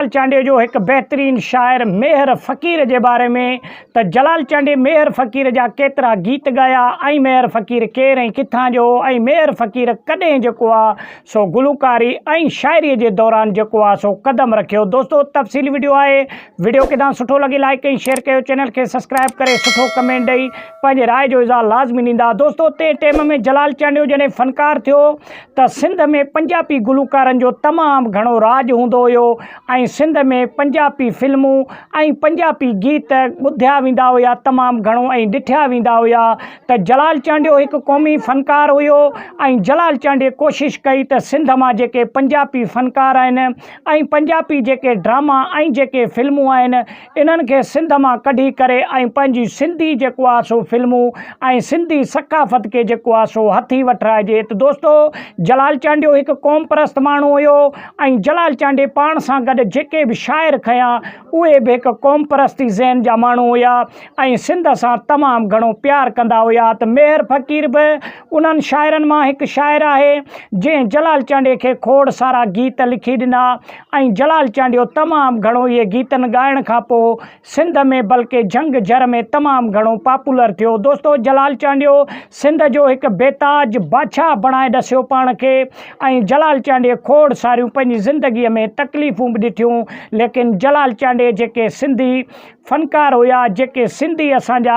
جلال چانڊيي جو هڪ بهترين شاعر ميهر فقير جي باري ۾ ته جلال چانڊيي ميهر فقير جا ڪيترا گيت ڳايا ۽ ميهر فقير ڪير ۽ ڪٿان جو هو ۽ ميهر فقير ڪڏهن جيڪو آ سو گلوڪاري ۽ شاعري جي دوران جيڪو آ سو قدم رکيو دوستو تفصيلي وڊيو آهي وڊيو ڪٿان سٺو لڳي لائيڪ ۽ شيئر ڪيو چينل کي سبسڪرائب ڪري سٺو ڪمينٽ ڏئي پنهنجي راء جو اظهار لازمي ڏيندا دوستو تنهن ٽيم ۾ جلال چانڊيو جڏهن فنڪار ٿيو ته سنڌ ۾ پنجاپي گلوڪارن جو تمام گهڻو راڄ هوندو هيو ۽ سنڌ ۾ پنجاپي فلمون ۽ پنجاپي گيت ٻڌيا ويندا هيا تمام گهڻو ۽ ڏٺيا ويندا هيا ته جلال چانڊيو هڪ قومي فنڪار هيو ۽ جلال چانڊيي ڪوشش ڪئي ته سنڌ مان جيڪي پنجاپي فنڪار آهن ۽ پنجاپي جيڪي ڊراما ۽ جيڪي فلمون آهن انهن کي سنڌ مان ڪڍي ڪري ۽ پنهنجي سنڌي جيڪو آ سو فلمون ۽ سنڌي ثقافت کي جيڪو آ سو هٿي وٺرائجي ته دوستو جلال چانڊيو هڪ قوم پرست ماڻهو هيو ۽ جلال چانڊيي پاڻ سان گڏ جيڪي به شاعر کنيا اهي به هڪ قوم پرستي ذهن جا ماڻهو هيا ۽ سنڌ سان تمام گهڻو پيار ڪندا هيا ته ميهر فقير به انهن شاعرن مان هڪ شاعر آهي جنهن جلال چانڊيي کي کوڙ سارا گيت لکي ڏنا ۽ جلال چانڊيو تمام گهڻو اهي گيتن ڳائڻ کان پوء سنڌ ۾ بلڪه جهنگ جر ۾ تمام گهڻو پاپولر ٿيو دوستو جلال چانڊيو سنڌ جو هڪ بيتاج بادشاهه بڻائي ڏسيو پاڻ کي ۽ جلال چانڊيي کوڙ ساريون پنهنجي زندگي ۾ تڪليفون به ڏٺيون ليڪن جلال چانڊيي جيڪي سنڌي فنڪار هيا، جيڪي سنڌي اسان جا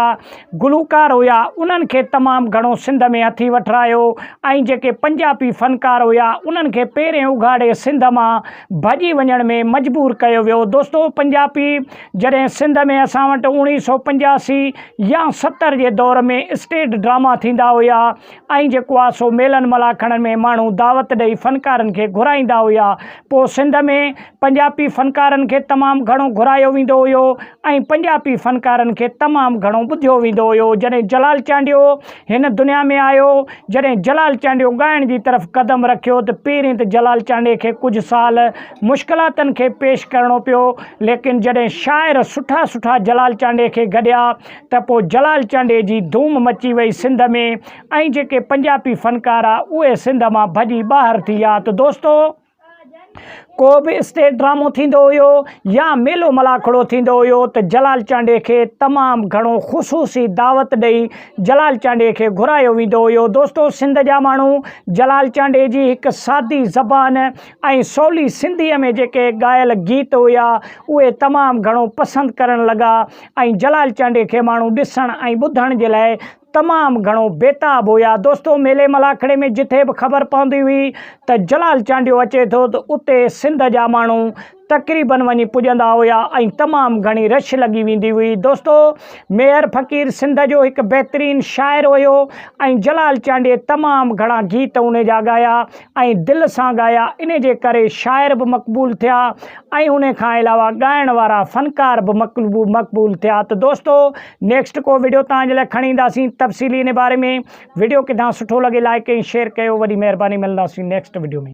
گلوڪار هيا، انهن کي تمام گهڻو سنڌ ۾ هٿي وٺرايو ۽ جيڪي پنجاپي فنڪار هيا، انهن کي پيرين اگهاڙي سنڌ مان ڀڄي وڃڻ ۾ مجبور ڪيو ويو. دوستو پنجاپي جڏهن سنڌ ۾ اسان وٽ اوڻيهه سو 85 يا 70 جي دور ۾ اسٽيج ڊراما ٿيندا هيا ۽ جيڪو آ سو ميلن ملاکڙن ۾ ماڻهو دعوت ڏئي فنڪارن کي گهرائيندا هيا. پوء سنڌ ۾ پنجاپي فنڪارن کي تمام گهڻو گهرايو ويندو هيو ۽ پنجاپي فنڪارن کي تمام گهڻو ٻڌيو ويندو هيو. جڏهن جلال چانڊيو هن دنيا ۾ آيو، جڏهن جلال چانڊيو ڳائڻ جي طرف قدم رکيو ته پهرين ته جلال چانڊيي کي ڪجهه سال مشڪلاتن کي پيش ڪرڻو پيو ليڪن جڏهن شاعر سٺا سٺا جلال چانڊيي کي گڏيا ته پوء جلال چانڊيي جي ڌوم مچي وئي سنڌ ۾ ۽ جيڪي پنجاپي فنڪار آ اهي سنڌ مان ڀڄي ٻاهر ٿي ويا ته دوستو! ڪو به اسٽيج ڊرامو ٿيندو هيو يا ميلو ملاکڙو ٿيندو هيو ته جلال چانڊيي کي تمام گهڻو خصوصي دعوت ڏئي جلال چانڊيي کي گهرايو ويندو هيو دوستو سنڌ جا ماڻهو جلال چانڊيي جي هڪ سادي زبان ۽ سولي سنڌيء ۾ جيڪي ڳايل گيت هيا اهي تمام گهڻو پسند ڪرڻ لڳا ۽ جلال چانڊيي کي ماڻهو ڏسڻ ۽ ٻڌڻ جي لاء تمام گهڻو بيتاب هيا. دوستو ميلي ملاکڙي ۾ جٿي به خبر پوندي هئي ته جلال چانڊيو اچي ٿو ته اتي سنڌ جا ماڻهو تقريبن وڃي پڄندا هيا ۽ تمام گهڻي رش لڳي ويندي هئي. دوستو ميهر فقير سنڌ جو هڪ بهترين شاعر هيو ۽ جلال چانڊيي تمام گهڻا گيت ان جا ڳايا ۽ دل سان ڳايا ان جي ڪري شاعر به مقبول ٿيا ۽ ان کان علاوه ڳائڻ وارا فنڪار به مقبول ٿيا ته دوستو نيڪسٽ ڪو وڊيو توهان جي لاء کڻي اينداسين تفصيلي ان باري ۾ وڊيو ڪٿان سٺو لڳي لائڪ ۽ شيئر ڪيو وڏي مهرباني ملنداسين نيڪسٽ وڊيو ۾.